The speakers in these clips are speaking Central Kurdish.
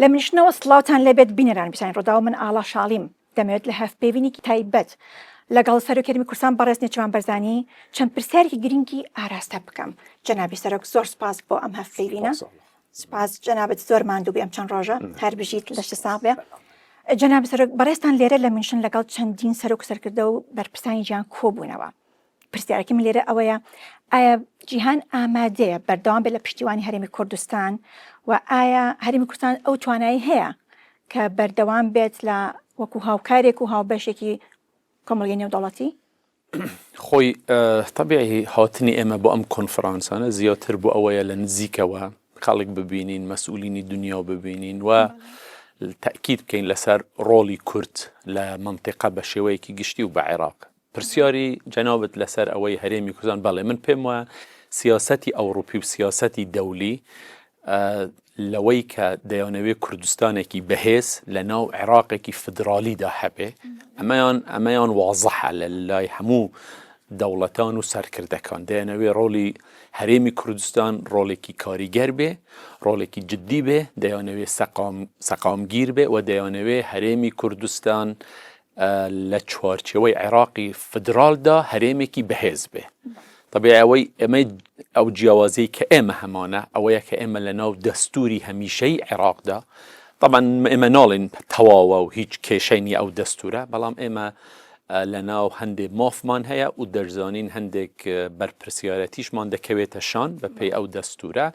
لە منیشنەوە سڵاوتان لێبێت بینەران بیسانی ڕووداو من ئاڵا شاڵیم دەمەوێت لە هەڤپەیڤینێکی تایبەت لەگەڵ سەرۆکی هەرێمی کوردستان بەڕێز نێچیروان بەرزانی چەند پرسیارێکی گرنگی ئاراستە بکەم جەنابی سەرۆک زۆر سپاس بۆ ئەم هەڤپەیڤینە سپاس جەنابت زۆر ماندوو بێ ئەم چەند ڕۆژە هەر بژیت لەشت ساغ بێ جەنابی سەرۆک بەڕێزتان لێرە لە میونشن لەگەڵ چەندین سەرۆک و سەرکردە و بەرپرسانی جیهان کۆبوونەوە پرسیارەکەی من لێرە ئەوەیە ئایا جیهان ئامادەیە بەردەوام بێت لە پشتیوانی هەرێمی کوردستان و ئایا هەرێمی کوردستان ئەو توانایی هەیە کە بەردەوام بێت لە وەکو هاوکارێک و هاوبەشێکی کۆمەڵگەی نێودەوڵەتی؟ خۆی تەبیعی هاتنی ئێمە بۆ ئەم کۆنفرانسانە زیاتر بۆ ئەوەیە لە نزیکەوە خەڵک ببینین مەسئولینی دنیا ببینین و تەئکید بکەین لەسەر ڕۆڵی کورد لە مەنتیقە بە شێوەیەکی گشتی و بە عێراق پرسیاری جەنابت لەسەر ئەوەی هەرێمی کوردستان بەڵێ من پێم وایە سیاسەتی ئەوڕوپی و سیاسەتی دەولی لەوەی کە دەیانەوێ کوردستانێکی بەهێز لە ناو عێراقێکی فدرالیدا هەبێ ئەمەیان ئەمەیان وازحە لە لای هەموو دەوڵەتان و سەرکردەکان دەیانەوێ ڕۆڵی هەرێمی کوردستان ڕۆڵێکی کاریگەر بێ ڕۆڵێکی جددی بێ دەیانەوێ سەقام سەقامگیر بێ و دەیانەوێ هەرێمی کوردستان لە چوارچێوەی عێراقی فدرالدا هەرێمێکی بەهێز بێ. تەبیعی ئەوەی ئێمەی ئەو جیاوازیەی کە ئێمە هەمانە ئەوەیە کە ئێمە لە ناو دەستوری هەمیشەی عێراقدا طبعا ئێمە ناڵێن تەواوە و هیچ کێشەی نییە ئەو دەستورە بەڵام ئێمە لە ناو هەندێک مافمان هەیە و دەشزانین هەندێک بەرپرسیارەتیشمان دەکەوێتە شان بە پێی ئەو دەستورە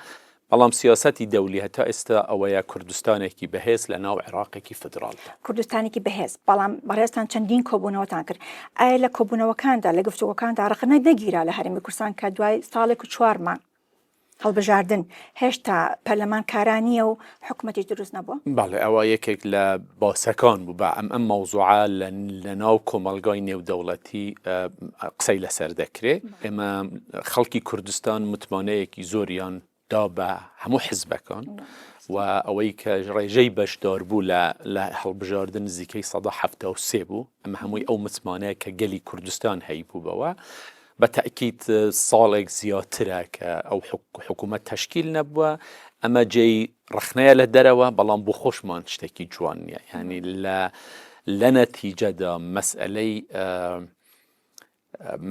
بەڵام سیاسەتی دەولی هەتا ئێستا ئەوەیە کوردستانێکی بەهێز لە ناو عێراقێکی فیدراڵدا. کوردستانێکی بەهێز، بەڵام بەڕێزتان چەندین کۆبوونەوەتان کرد، ئایا لە کۆبوونەوەکاندا، لە گفتوگۆکاندا ڕەخنە نەگیرا لە هەرێمی کوردستان کە دوای ساڵێک و چوار مانگ هەڵبژاردن هێشتا پەرلەمان کارا نییە و حکومەتیش دروست نەبووە؟ بەڵێ ئەوە یەکێک لە باسەکان بوو، بە ئەم ئەم مەوزوعە لە ناو کۆمەڵگای نێودەوڵەتی قسەی لەسەر دەکرێ، ئێمە خەڵکی کوردستان متمانەیەکی زۆریان دا بە هەموو حزبەکان و ئەوەی کە ڕێژەی بەشداربوو لە لە هەڵبژاردن نزیکەی 1970 بوو ئەمە هەمووی ئەو متمانەیە کە گەلی کوردستان هەیبوو بەوە بە تەئکید ساڵێک زیاترە کە ئەو حکوومەت تەشکیل نەبووە ئەمە جێی ڕەخنەیە لە دەرەوە بەڵام بۆ خۆشمان شتێکی جوان نییە یعنی لە لە نەتیجەدا مەسئلەی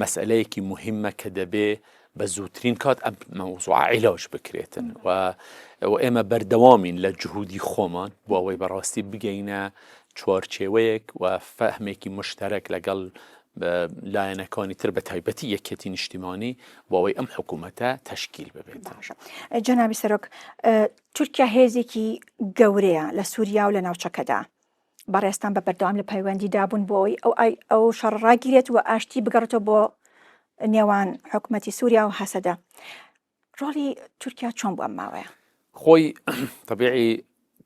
مەسئلەیەکی موهیمە کە دەبێ بە زووترین کات ئەم مەوزوعە عیلاج بکرێتن و و ئێمە بەردەوامین لە جهودی خۆمان بۆ ئەوەی بەڕاستی بگەینە چوارچێوەیەک و فەهمێکی مشتەرەک لەگەڵ لایەنەکانی تر بە تایبەتی یەکێتی نیشتیمانی بۆ ئەوەی ئەم حکوومەتە تەشکیل ببێت. باشە جەنابی سەرۆک تورکیا هێزێکی گەورەیە لە سووریا و لە ناوچەکەدا بەڕێزتان بە بەردەوام لە پەیوەندیدا بوون بۆ ئەوەی ئەو ئای ئەو شەڕ ڕاگیرێت و ئاشتی بگەڕێتەوە بۆ نێوان حکومەتی سووریا و هەسەدە ڕۆڵی تورکیا چۆن بوو ئەم ماوەیە؟ خۆی تەبیعی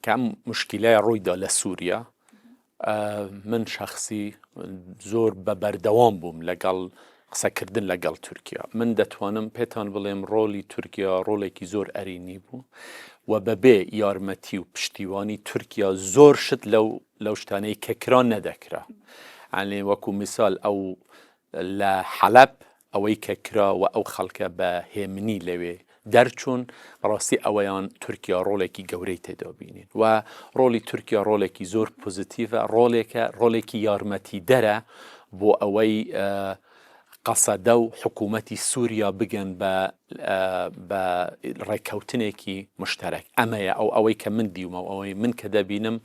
کە ئەم مشکیلەیە ڕوویدا لە سووریا من شخصی زۆر بە بەردەوام بووم لەگەڵ قسەکردن لەگەڵ تورکیا. من دەتوانم پێتان بڵێم ڕۆڵی تورکیا ڕۆڵێکی زۆر ئەرێنی بوو و بەبێ یارمەتی و پشتیوانی تورکیا زۆر شت لەو لەو شتانەی کە کرا نەدەکرا. یانی وەکو میسال ئەو لە حەلەب ئەوەی کە کرا و ئەو خەڵکە بە هێمنی لەوێ دەرچوون، بەڕاستی ئەوەیان تورکیا ڕۆڵێکی گەورەی تێدا بینین و ڕۆڵی تورکیا ڕۆڵێکی زۆر پۆزیتیڤە، ڕۆڵێکە ڕۆڵێکی یارمەتیدەرە بۆ ئەوەی قەسەدە و حکوومەتی سووریا بگەن بە بە ڕێککەوتنێکی مشتەرەک. ئەمەیە ئەو ئەوەی کە من دیومە و ئەوەی من کە دەبینم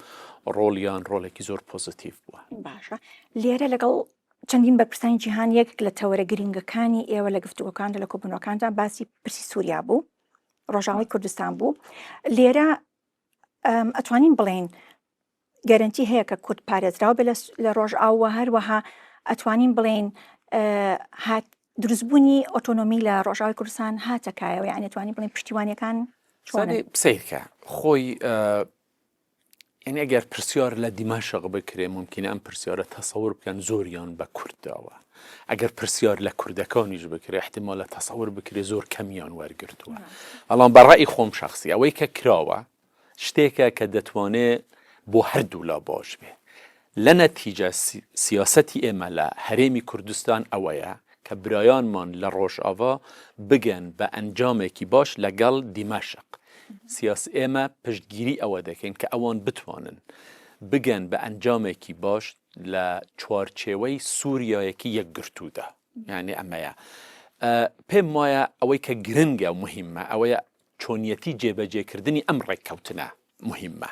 ڕۆڵیان ڕۆڵێکی زۆر پۆزیتیڤ بووە. باشە لێرە لەگەڵ چەندین بەرپرسانی جیهان یەکێک لە تەوەرە گرنگەکانی ئێوە لە گفتوگۆکاندا لە کۆبوونەوەکاندا باسی پرسی سووریا بوو ڕۆژاوای کوردستان بوو لێرە ئەتوانین بڵێین گەرنتی هەیە کە کورد پارێزراو بێ لە ڕۆژئاوە هەروەها ئەتوانین بڵێین هات دروستبوونی ئۆتۆنۆمی لە ڕۆژاوای کوردستان هاتە کایەوە یعنی توانین بڵێن پشتیوانیەکان چۆنن سەیرکە خۆی یانی ئەگەر پرسیار لە دیمەشق بکرێ مومکینە ئەم پرسیارە تەسەور بکەن زۆریان بە کورد داوە ئەگەر پرسیار لە کوردەکانیش بکرێ احتمالە تەسەور بکرێ زۆر کەمیان وەرگرتووە بەڵام بە ڕەئی خۆم شخصی ئەوەی کە کراوە شتێکە کە دەتوانێ بۆ هەردوو لا باش بێ لە نەتیجە سیاسەتی ئێمە لە هەرێمی کوردستان ئەوەیە کە برایانمان لە ڕۆژاڤا بگەن بە ئەنجامێکی باش لەگەڵ دیمەشق. سیاس ئێمە پشتگیری ئەوە دەکەین کە ئەوان بتوانن بگەن بە ئەنجامێکی باش لە چوارچێوەی سووریایەکی یەکگرتوودا. یانی ئەمەیە. پێم وایە ئەوەی کە گرنگە و مهمە ئەوەیە چۆنیەتی جێبەجێکردنی ئەم ڕێککەوتنە مهمە.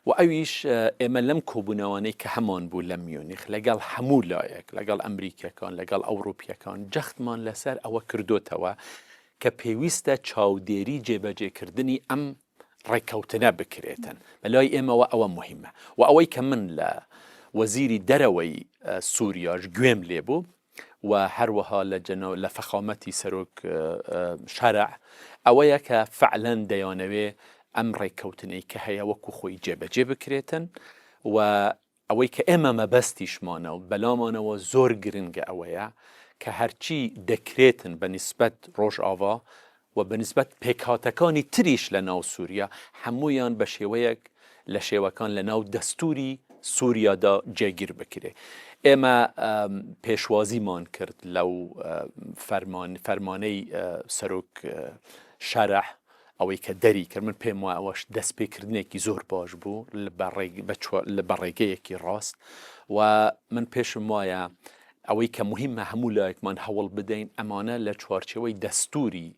و ئەویش ئێمە لەم کۆبوونەوانەی کە هەمان بوو لە میونیخ لەگەڵ هەموو لایەک لەگەڵ ئەمریکیەکان لەگەڵ ئەوروپیەکان جەختمان لەسەر ئەوە کردوتەوە کە پێویستە چاودێری جێبەجێکردنی ئەم ڕێککەوتنە بکرێتن بەلای ئێمەوە ئەوە مهمە و ئەوەی کە من لە وەزیری دەرەوەی سووریاش گوێم لێ بوو و هەروەها لە جەنە لە فەخامەتی سەرۆک شەرع ئەوەیە کە فعلەن دەیانەوێ ئەم ڕێککەوتنەی کە هەیە وەکو خۆی جێبەجێ بکرێتن و ئەوەی کە ئێمە مەبەستیشمانە و بەلامانەوە زۆر گرنگە ئەوەیە کە هەرچی دەکرێتن بە نیسبەت ڕۆژئاڤا و بە نیسبەت پێکهاتەکانی تریش لە ناو سووریا هەموویان بە شێوەیەک لە شێوەکان لە ناو دەستووری سووریادا جێگیر بکرێ. ئێمە پێشوازیمان کرد لەو فەرمان فەرمانەی سەرۆک شەرع ئەوەی کە دەری کرد من پێم وایە ئەوەش دەستپێکردنێکی زۆر باش بوو بە ڕێگەیەکی ڕاست و من پێشم وایە ئەوەی کە مهمە هەموو لایەکمان هەوڵ بدەین ئەمانە لە چوارچێوەی دەستوری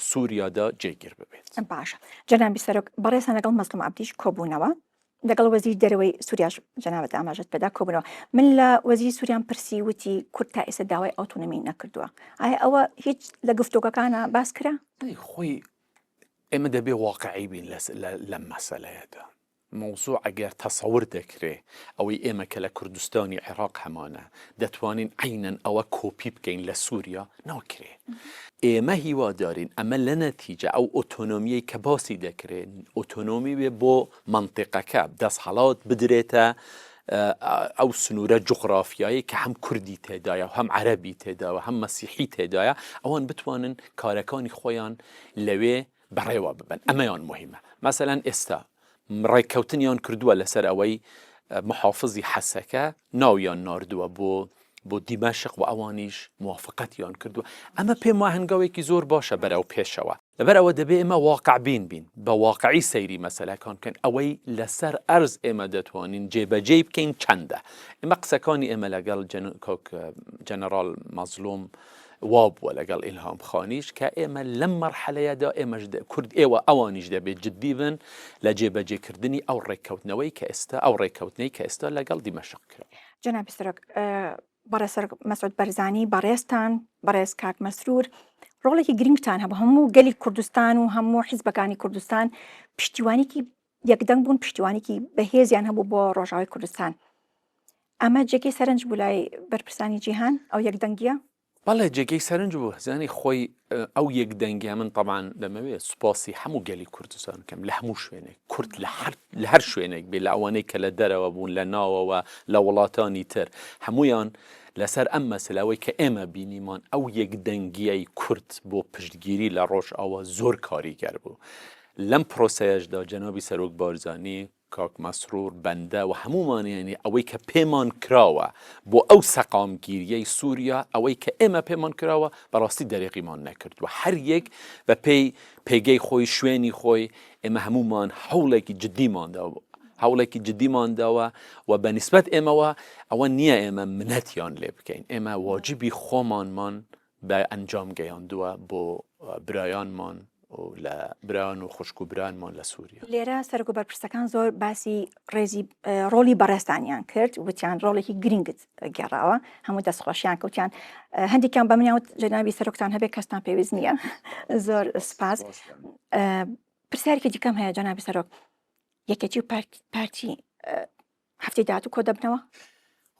سووریادا جێگیر ببێت. باشە جەنابی سەرۆک بەڕێزتان لەگەڵ مەزلوم عەبدیش کۆبوونەوە لەگەڵ وەزیری دەرەوەی سووریاش جەنابت ئاماژەت پێدا کۆبوونەوە من لە وەزیری سووریان پرسی وتی کورد تا ئێستا داوای ئۆتۆنۆمی نەکردووە ئایا ئەوە هیچ لە گفتوگۆکانە باس کرا؟ خۆی ئێمە دەبێ واقعی بین لەم مەسەلەیەدا مەوزوع ئەگەر تەسەور دەکرێ ئەوەی ئێمە کە لە کوردستانی عێراق هەمانە دەتوانین عەینەن ئەوە کۆپی بکەین لە سووریا ناکرێ. ئێمە هیوادارین ئەمە لە نەتیجە ئەو ئۆتۆنۆمیەی کە باسی دەکرێ ئۆتۆنۆمی بێ بۆ مەنتیقەکە دەسهەڵات بدرێتە ئەو سنوورە جوغرافیایی کە هەم کوردی تێدایە و هەم عەرەبی تێداوە هەم مەسیحی تێدایە ئەوان بتوانن کارەکانی خۆیان لەوێ بەڕێوە ببەن ئەمەیان مهمە مەسەلەن ئێستا ڕێککەوتنیان کردووە لەسەر ئەوەی محافزی حەسەکە ناویان ناردووە بۆ بۆ دیمەشق و ئەوانیش موافقەتیان کردووە ئەمە پێم وایە هەنگاوێکی زۆر باشە بەرەو پێشەوە لەبەر ئەوە دەبێ ئێمە واقعبین بین بە واقعی سەیری مەسەلەکان بکەین ئەوەی لەسەر ئەرز ئێمە دەتوانین جێبەجێی بکەین چەندە ئێمە قسەکانی ئێمە لەگەڵ کاک جەنەڕاڵ مەزلوم وا بووە لەگەڵ ئیلهام خانیش کە ئێمە لەم مەرحەلەیەدا ئێمەش کورد ئێوە ئەوانیش دەبێت جددی بن لە جێبەجێکردنی ئەو ڕێککەوتنەوەی کە ئێستا ئەو ڕێککەوتنەی کە ئێستا لەگەڵ دیمەشق کرا. جەنابی سەرۆک بەڕێز سەرۆک مەسعود بەرزانی بەڕێزتان بەڕێز کاک مەسرور ڕۆڵێکی گرنگتان هەبوو هەموو گەلی کوردستان و هەموو حیزبەکانی کوردستان پشتیوانێکی یەکدەنگ بوون پشتیوانێکی بەهێزیان هەبوو بۆ ڕۆژاوای کوردستان ئەمە جێگەی سەرنج بوو لای بەرپرسانی جیهان ئەو یەکدەنگیە؟ بەڵێ جێگەی سەرنج بوو زانی خۆی ئەو یەکدەنگیە من تەبعەن دەمەوێت سوپاسی هەموو گەلی کوردستان بکەم لە هەموو شوێنێک کورد لە هەر لە هەر شوێنێک بێ لە ئەوانەی کە لە دەرەوە بوون لە ناوەوە لە وڵاتانی تر هەمویان لەسەر ئەم مەسلەوەی کە ئێمە بینیمان ئەو یەکدەنگیەی کورد بۆ پشتگیری لە ڕۆژئاوا زۆر کاریگەر بوو لەم پرۆسەیەشدا جەنابی سەرۆک بارزانی کاک مەسرور، بەندە و هەموومان یانی ئەوەی کە پێمان کراوە بۆ ئەو سەقامگیرییەی سووریا، ئەوەی کە ئێمە پێمان کراوە بەڕاستی دەرێغیمان نەکردووە. هەر یەک بە پێی پێگەی خۆی، شوێنی خۆی، ئێمە هەموومان هەوڵێکی جدیمان داوە، هەوڵێکی جدیمان داوە و بە نیسبەت ئێمەوە ئەوە نییە ئێمە منەتیان لێ بکەین، ئێمە واجبی خۆمانمان بە ئەنجام گەیاندووە بۆ برایانمان و لە برایان و خوشک و برانمان لە سووریا. لێرە سەرۆک و بەرپرسەکان زۆر باسی ڕێزی ڕۆڵی بەڕێزتانیان کرد وتیان ڕۆڵێکی گرنگت گێڕاوە هەموو دەستخۆشیان کەوتیان هەندێکیان بە منیان وت جەنابی سەرۆکتان هەبێ کەستان پێویست نییە زۆر سپاس پرسیارێکی دیکەم هەیە جەنابی سەرۆک یەکێتی و پارتی هەفتەی داهاتوو کۆدەبنەوە؟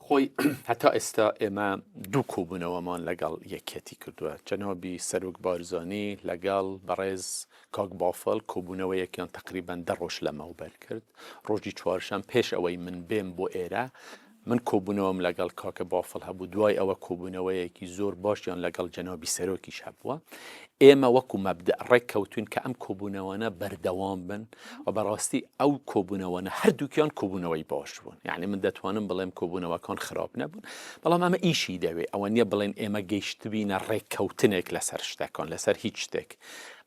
خۆی هەتا ئێستا ئێمە دوو کۆبوونەوەمان لەگەڵ یەکیەتی کردووە جەنابی سەرۆک بارزانی لەگەڵ بەڕێز کاک بافڵ کۆبوونەوەیەکیان تقریبان دە ڕۆژ لەمەوبەر کرد ڕۆژی چوارشەم پێش ئەوەی من بێم بۆ ئێرە من کۆبوونەوەم لەگەڵ کاکە بافڵ هەبوو دوای ئەوە کۆبوونەوەیەکی زۆر باشیان لەگەڵ جەنابی سەرۆکیش هەبووە ئێمە وەکو مەبدەء ڕێک کەوتوین کە ئەم کۆبوونەوانە بەردەوام بن و بەڕاستی ئەو کۆبوونەوانە هەردووکیان کۆبوونەوەی باش بوون یعنی من دەتوانم بڵێم کۆبوونەوەکان خراپ نەبوون بەڵام ئەمە ئیشی دەوێ ئەوە نییە بڵێن ئێمە گەیشتبینە ڕێککەوتنێک لەسەر شتەکان لەسەر هیچ شتێک.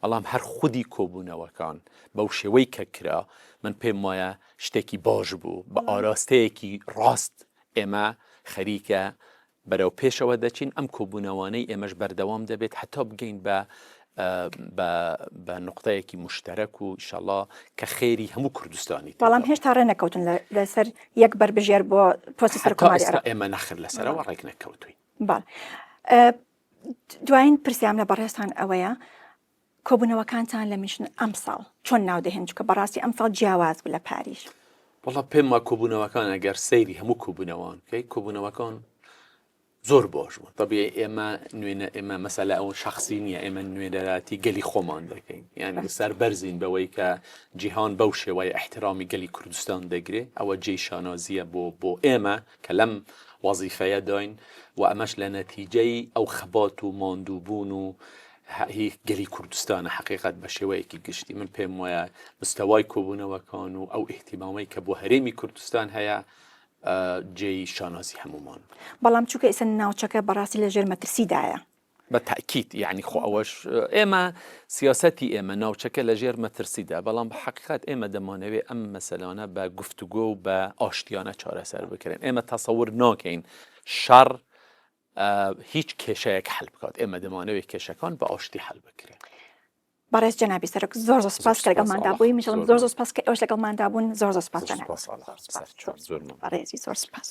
بەڵام هەر خودی کۆبوونەوەکان بەو شێوەی کە کرا من پێم وایە شتێکی باش بوو بە ئاراستەیەکی ڕاست ئێمە خەریکە بەرەو پێشەوە دەچین، ئەم کۆبوونەوانەی ئێمەش بەردەوام دەبێت هەتا بگەین بە بە نوقتەیەکی موشتەرەک و ئیشەڵا کە خێری هەموو کوردستانی تێدا بەڵام هێشتا ڕێ نەکەوتن لەسەر یەک بەربژێر بۆ پۆستی هەتا سەرۆککۆماری ئێستا عێراق. ئێمە نەخر لەسەرەوە ڕێک نەکەوتوین. بەڵێ. دوایین پرسیارم لە بەڕێزتان ئەوەیە کۆبوونەوەکانتان لە میونشن ئەمساڵ چۆن ناو دەهێن چونکە بەڕاستی ئەمساڵ جیاواز بوو لە پاریش. وەڵا پێم وا کۆبوونەوەکان ئەگەر سەیری هەموو کۆبوونەوان بکەی کۆبوونەوەکان زۆر باش بوون طبیعی ئێمە نوێنە ئێمە مەسەلە ئەوە شخصی نییە ئێمە نوێنەراتی گەلی خۆمان دەکەین یعنی سەر بەرزین بەوەی کە جیهان بەو شێوەیە احترامی گەلی کوردستان دەگرێ ئەوە جێی شانازیە بۆ بۆ ئێمە کە لەم وەزیفەیە داین و ئەمەش لە نەتیجەی ئەو خەبات و ماندووبوون و هی گەلی کوردستانە حەقیقەت بە شێوەیەکی گشتی من پێم وایە مستەوای کۆبوونەوەکان و ئەو ئیهتیمامەی کە بۆ هەرێمی کوردستان هەیە جێی شانازی هەموومان. بەڵام چونکە ئێستا ناوچەکە بەڕاستی لە ژێر مەترسیدایە. بە تەئکید یانی خۆ ئەوەش ئێمە سیاسەتی ئێمە ناوچەکە لە ژێر مەترسیدا بەڵام بە حەقیقەت ئێمە دەمانەوێ ئەم مەسەلانە بە گفتوگۆ و بە ئاشتیانە چارەسەر بکرێن ئێمە تەسەور ناکەین شەڕ هیچ کێشەیەک حەل بکات ئێمە دەمانەوێت کێشەکان بە ئاشتی حەل بکرێن. بەڕێز جەنابی سەرۆک زۆر زۆر سپاس کە لەگەڵماندا بووی میشڵم زۆر زۆر سپاس کە ئێوەش لەگەڵماندا بوون زۆر زۆر سپاس جەناب بەڕێزی زۆر سپاس.